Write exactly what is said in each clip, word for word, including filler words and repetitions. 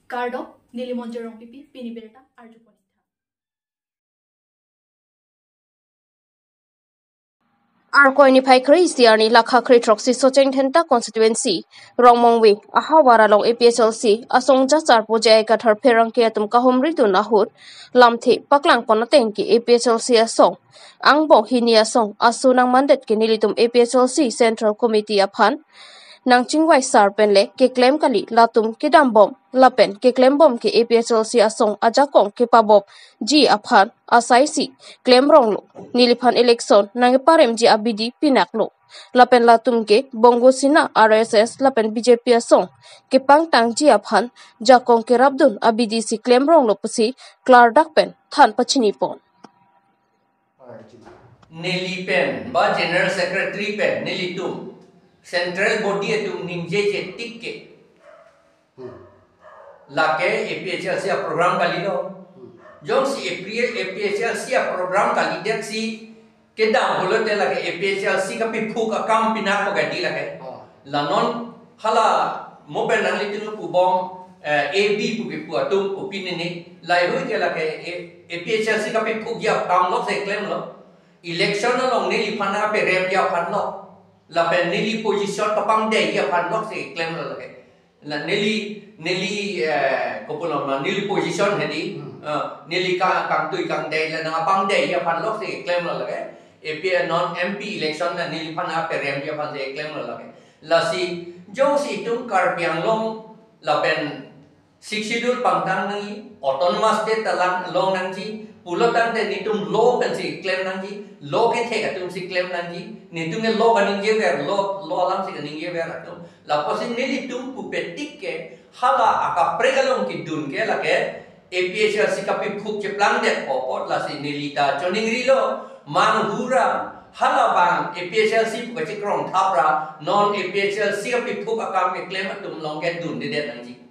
Kardom, neli Monjir Rongpipi, pini birta arjupon-ik tha. Arkoi niphai kre-isi arni lakha kre-throksi Socheng Dhenta constituency, Rongmongve ahavar along A P H L C asong jachar pu J I Kathar pherangke atum kahumri dun ahut lamthe paklangpon ateng ke A P H L C asong angbong hini asong aso nangmandet ke nelitum A P H L C Central Committee aphan nangchingvai sar pen le keklem kali, latum kedambom lapen keklembom ke A P H L C asong ajakong kepabopji aphan asaisi klemronglo. Neliphan election nangkeparemji abidi pinaklo. Lapen latum ke Bongo Sena, R S S lapen B J P asong kepangtangji aphan jakong kerapdun abidi si klemronglo pusi klardak pen than pachinipon. Neli pen, ba General Secretary pen, nelitum Central Body atum ningjeje tik ke. Hmm. Lake A P H L C aprogram kalilo. Hmm. Jongsi A P, A P H L C aprogram kalidet si kedam pulote lake A P H L C kapiphuk akam pinak ko gadi lake. Oh. La non hala mo pen nanglitum pubom, eh, A B pu kepu atum pu pinini. Laheihui ke lake A-, A P H L C kapiphukji akam lok si klemlo. Election along neliphan aperemji aphan lok. Lapen neli position kapangdetji aphan lok si klemlo lake. La neli, neli, eh, kopulo ma, neli position hedi, Hmm. eh, neli ka-, kangtui kangdei la nangpangdetji aphan lok si klemlo lake. A P non M P election la neliphan aperemji aphan si klemlo lake. Lasi jongsi itum Karbi Anglong lapen Sixth Schedule pangtang nangji, Autonomous State ta lang long nangji, pulo tangte netum law pensi klem nangji, law kethek atum si klem nangji, netum ke law kaningjever, law, law alam si kaningjever atum. Lapusi nelitum pupe tik ke hala akaprek along kedun ke lake A P H L C kapiphuk cheplangdetpo apot lasi neli ta choningrilo, manghura, hala bang A P H L C pu kachekrong thapra, non A P H L C kapiphuk akam keklem atum along ke dundedet nangji.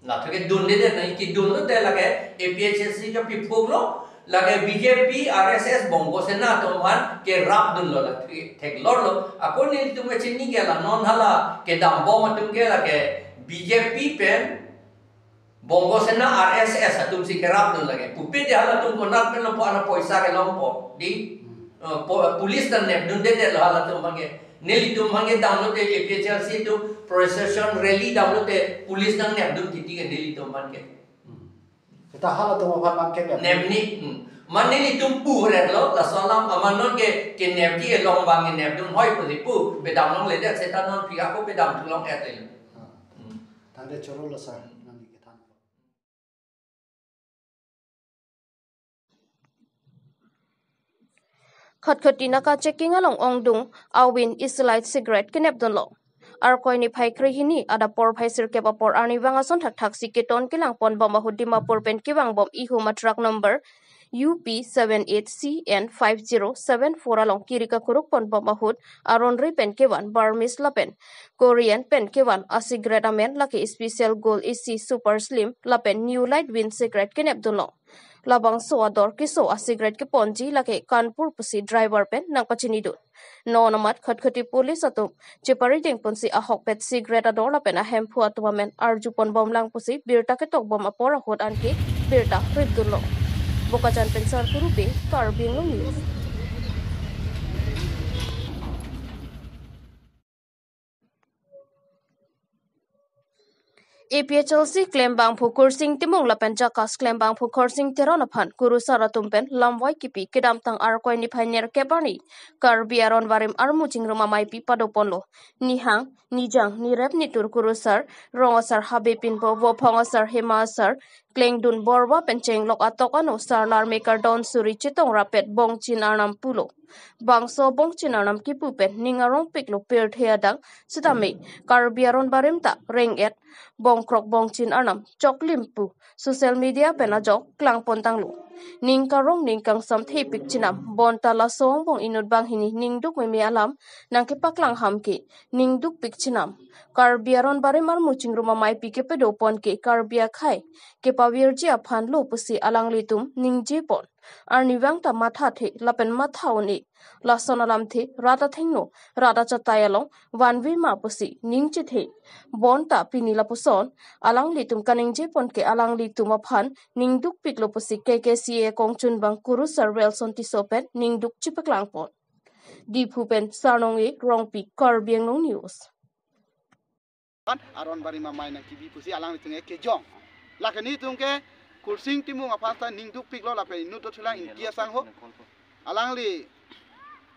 Latum ke dundedet nangji, kedunlote lake A P H L C kapiphuklo, lake B J P, R S S, Bongo Sena atum aphan kerapdunlo, lake theklorlo. Ako nelitum kachini ke la non hala kedambom atum ke lake B J P pen Bongo Sena, R S S atum si kerapdun lake. Pupe de halatum konat pen longpo, ana poisa kelongpo. Di, eh, po-, police ta nepdundedetlo halatum aphan ke. Nelitum aphan ke damlote A P H L C atum procession rally damlote police nangnepdun titi ke nelitum aphan ke. Hmm. Seta halatum aphan abang ke nep. Nepni, hmm. Mane nelitum pu-retlo, laso alam aman non ke, kenepji along abang kenepdunhoi pusi pu, pedam longledet seta non phi ako pedam thu long-et le. Ah. Hmm. Tangte choro lo sir, nangli kethan. Khatkhati naka checking along ongdung, awin isilai cigarette kenepdunlo. Arkoi niphai krehini adap porphai sirkep apor arnivang ason thakthaksi keton kelangponbom ahut Dimapur pen kevangbom ihum a truck number U P seven eight C N five zero seven four along kiri kakurukponbom ahut aron ri pen kevan Burmese lapen Korean pen kevan a cigarette amen lake Special Gold A C Super Slim lapen New Light Wind cigarette kenepdunlo. Labangso ador keso a cigarette keponji lake Kanpur pusi driver pen nangpachinidun. Non amat Khatkhati police atum cheparidengponsi ahokpet cigarette ador lapen ahemphu atum amen arjuponbomlang pusi birta ketokbom apor ahut anke birta ripdunlo. Bokajan pen Sarkuru Bey, Karbi Anglong News. A P H L C klembangphu Kursing Timung lapen JACAS klembangphu Khorsing Teron aphan kurusar atum pen lamvai kipi kedamtang Arkoi niphai nerkep arni Karbi Aron Barim armu chingrum ameipi padoponlo. Nihang, nijang, nirep nitur kurusar, rong asar Habe Pinpo, vophong asar Hema asar, klengdun borwa pen chenglok atok ano sarlar mekar don suri chetong rapet bongchin arnam pulo. Bangso bongchin arnam kipu pen ning arongpiklo pirthe adang sitame Karbi Aron Barim ta reng-et bongkrok bongchin arnam choklim pu social media pen ajok klangpontanglo. Ning karong ning kangsam thepik chenam bonta laso angbong inut banghini ningduk meme alam nangkepaklang ham ke ningdukpik chenam. Karbi Aron Barim armu chingrum ameipi kepadopon ke Karbi akhei kepavirji aphan lo pusi alanglitum ningjepon. Arnivang ta mathathe lapen matha un-e Lason alamthe rat athengno rat achatai along vanve ma pusi ning chethe. Bonta pini lapuson alanglitum kaningje pon ke alanglitum aphan ning dukpiklo pusi K K C A kongchunbang kurusar Welson Tisso pen ning duk chepaklang pon. Diphu pen Sarnong A Rongpi, Karbi Anglong News. Aron barim amei nangkebi pusi alanglitum ke kejong. Lake nelitum ke Kursing Timung aphan ta ning dukpiklo lapen inut dothulang Ingti asangho. Alangli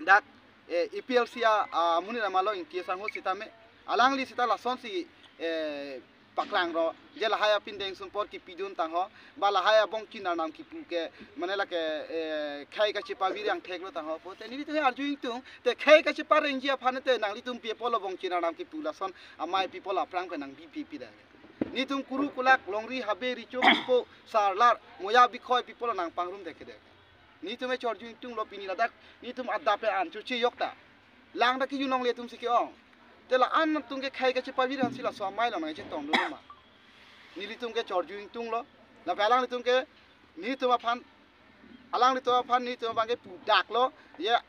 dak, eh, A P L C a, amonit amatlo Ingti asangho sitame. Alangli sita lasonsi, eh, paklang ro. Je lahai apindeng sumpot kipidun tangho. Ba lahai abongchin arnam kipu ke, mane lake, eh, khei kachepavir angthek lo tangho. Pote nelitum arju ingtung, te khei kacheparengji aphan te nanglitum pi apotlo bongchin arnam kipu lason amei pi apotlo aphrang pen nangbipi pida. Nelitum kuru kulak, longri, habe, recho, pipo, sarlar, moya, bikhoi pi apotlo nangpangrum deke deke. Nelitum e chorju ingtunglo pini ladak, nelitum adap e an choche yok ta. Lang dak kejun longle atum si ke-ong. Te la-an atum ke khei kachepavir ansi laso amei along nangchetongdun ma. Nelitum ke chorju ingtunglo. Lapen alanglitum ke nelitum aphan, alanglitum aphan nelitum abang ke pudaklo. Ya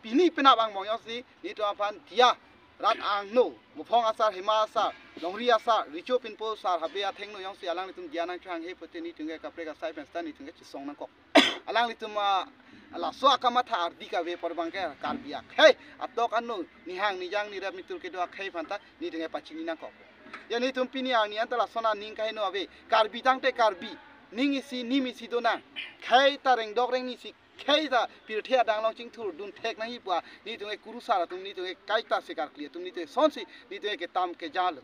pini penap angbong jongsi nelitum aphan diya rat angno, Muphong asar, Hema asar, longri asar, recho pinpo asar, habe athengno jongsi alanglitum diya nangchehanghe pote nelitum ke kaprek asai pen sita nelitum ke chesong nangkok. Alanglitum, ah, laso akamatha ardi kave apor abang ke Karbi akhei atok ano nihang nijang nirap nitur kedo akhei aphan ta nelitum ke pachini nangkok. Ya nelitum pini arni anta lason aning kaheno ave. Karbi tangte Karbi. Ning isi nim isi donang. Khei ta rengdok rengni si khei ta pirthe adang along chingthurdun thek nangji pu a nelitum ke kurusar atum nelitum ke kaita sekarkli atum nelitum ke sonsi nelitum ke ketam kejalo.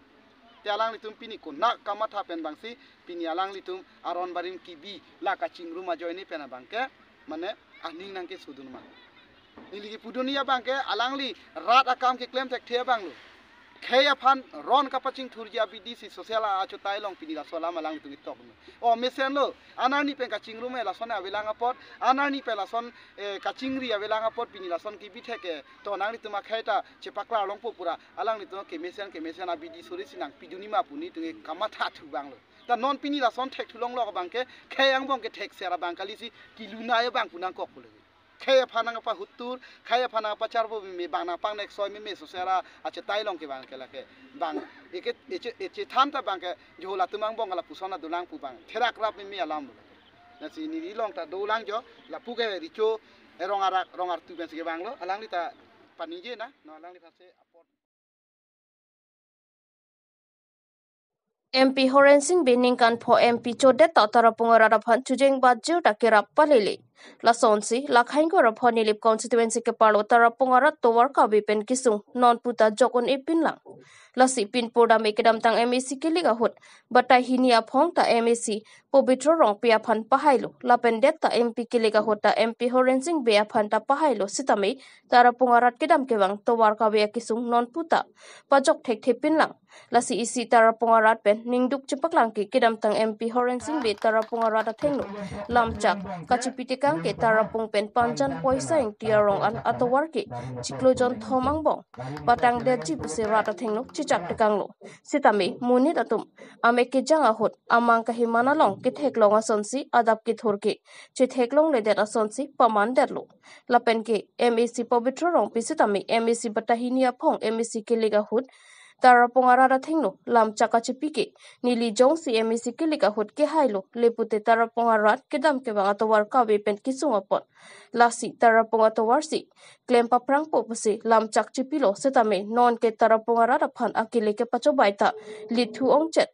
Te alanglitum pini konat kamatha pen abangsi pini alanglitum aron barim kebi la kachingrum ajoine pen abang ke mane aning nangkesodun ma. Neli kepudun abang ke alangli rat akam keklem thekthe abang lo. Khei aphan ron kapachingthurji abidi si social achatai along pini laso alam alanglitum ketok. O mesenlo, anerni pen kachingrum e lason avelang apot, anerni pen lason, eh, kachingri avelang apot pini lason kebi thek ke to nanglitum akhei ta chepaklar longpo pu ra alanglitum kemesen kemesen abidi suri si nangpidun ma pu nelitum ke kamatha thu abang lo. Ta non pini lason thekthulong lo abang ke khei angbong ke thekser abang kali si kelun abang pu nangkok pu lagi. Khei aphan nangpahut tur, khei aphan nangpacharbo meme abang nangpangnek soi meme social achatai along ke abang ke lake. Abang eke eche eche than ta abang ke jehol atum angbong lapuson adolang pu abang therak rap meme alam lo. Lasi neli along ta dolang jo, lapu ke recho, eh, rong arak, rong artu pen si ke abang lo, alangli ta paningje na, no alangli aphan si apot. M P Horen Sing Bey ningkan pho M P chodet ta Tarapung arat aphan chujeng bajir ta kerap palele. Lasonsi, la Khaingor apho Nilip constituency keparlo Tarapung arat tovar kave pen kesung non puta jok un-e pinlang. Lasi pin purdam kedamtang M A C kelik ahut, batai hini aphong ta M A C Pobitro Rongpi aphan pahailo, lapen det ta M P kelik ahut ta M P Horen Sing Bey aphan ta pahailo sitame Tarapung arat kedam kevang tovar kave akesung non puta pajok thekthe pinlang. Lasi isi Tarapung arat pen ningduk chepaklang ke kedamtang M P Horen Sing Bey Tarapung arat athengno lamchak kachipi tekang ke Tarapung pen Panjan Poisa Ingti arong an atovar ke chiklo jonthom angbong patang detji pusi rat athengno chechak tekanglo. Sitame monit atum amek kejang ahut amang kahiman along ketheklong asonsi adap kethur ke chetheklongledet asonsi pamandetlo. Lapen ke M A C Pobitro Rongpi sitame M A C batai hini aphong M A C kelik ahut Tarapung arat athengno lamchak kachipi ke neli jongsi M A C kelik ahut kehailo le pute Tarapung arat kedam kevang atovar kave pen kesung apot. Lasi Tarapung atovar si klem paphrangpo pusi lamchak chipilo sitame non ke Tarapung arat aphan akele kepachobai ta lithu ongchet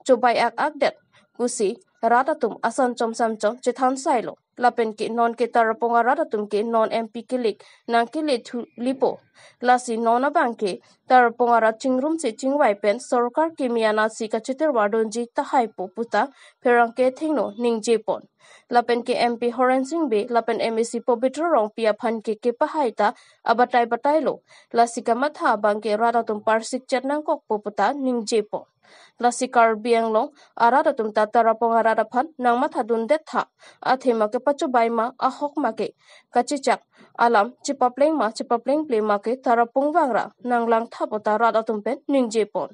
chobai ak ak det pusi rat atum asan chom sam chom chethan sailo. Lapen ke non ke Tarapung arat atum ke non M P kelik nangkele thu lipo. Lasi non abang ke Tarapung arat chingrumsi chingvai pen sorkar kimi anatsi kachetir vardunji tahaipo puta pherangke athengno ningje pon. Lapen ke M P Horen Sing Bey lapen M A C Pobitro Rongpi aphan ke kepahai ta abatai batailo. Lasi kamatha abang ke rat atum parsik chet nangkokpo puta ningje pon. Lasi Karbi Anglong arat atum ta Tarapung arat aphan nangmathadundet tha. Athema kepachobai ma ahok ma ke kachechak alam chepapleng ma chepaplengple ma ke Tarapung vangra nanglang tha puta rat atum pen ningje pon.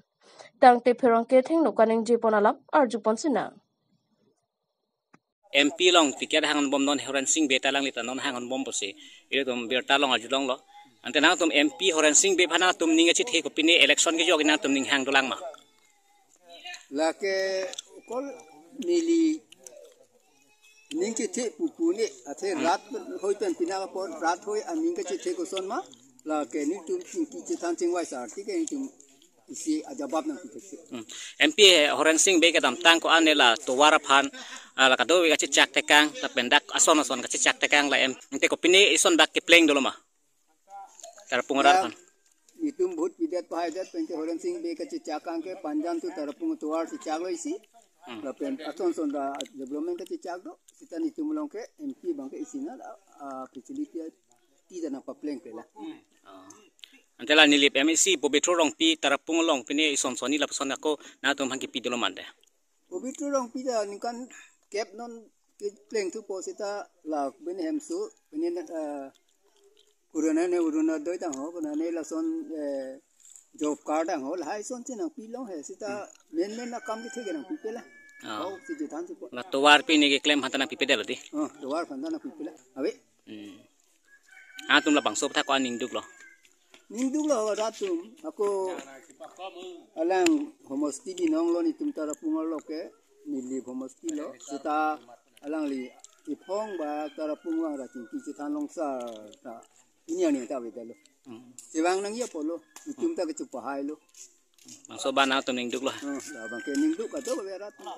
Tangte pherangke athengno kaningje pon alam arju pon sinang. M P along ticket hangbom non Horensing Bey ta alangli ta non hangbom pusi ilitum birta along arjulonglo. Ante nangtum M P Horensing Bey aphan nangtum ning kachethe kopine election kejok nangtum ning hang dolang ma? Lake kol neli ning chethe pupu ne athe rat hoi pen pina apor rat hoi aning kachethe koson ma, lake nelitum chingki chethan chingvai sar ti ke nelitum isi ajabab nangpi thek. Hmm. M P Horensing Bey kedamtang ko-an ne la tovar aphan, ah, la kadokave kachechak tekang, lapen dak ason ason kachechak tekang la M P, ante kopine ison dak kepleng dolo ma? Tarapung arat aphan. Nelitum vote pidet pahaidet pen ke Horensing Bey kachechak ang ke Panjan to Tarapung tovar chechaklo isi. Hmm. Lapen ason ason ta development kachechak do. Seta nelitum along ke M P abang ke isi na, ah, facility ti ta nangpapleng pe la. Oh. Ante la Nilip M A C Pobitro Rongpi Tarapung along pine ison sonni lapuson ako nangtum aphan kipi dolo ma ante? Pobitro Rongpi ta ningkan kep non kepleng thupo seta la bene hemso bene, eh, kurana ne uruna doi tang ho, kurana ne lason, eh, job card tang ho, lahai son si nangpi long he, seta main main akam kethe ke nangpipe la. Ah. Oh, si chethan thupo. La tovar pine keklem aphan ta nangpipe det lo di? Oh, tovar aphan ta nangpipe la. Ave. Hmm. Nangtum labangso aputhak ko-an ning duklo? Ning duklo rat atum, ako alang homosti binong lo nelitum Tarapung arlo ke, Nilip homosti lo, seta alangli iphong ba Tarapung vang ra chingki chethan long sar ta ini ani ta avedetlo. Hmm. Chevang nangji apotlo, nelitum ta kecho pahai lo. Bangso abang nangtum ning duklo? Oh, labang ke ning duk kadokave rat atum.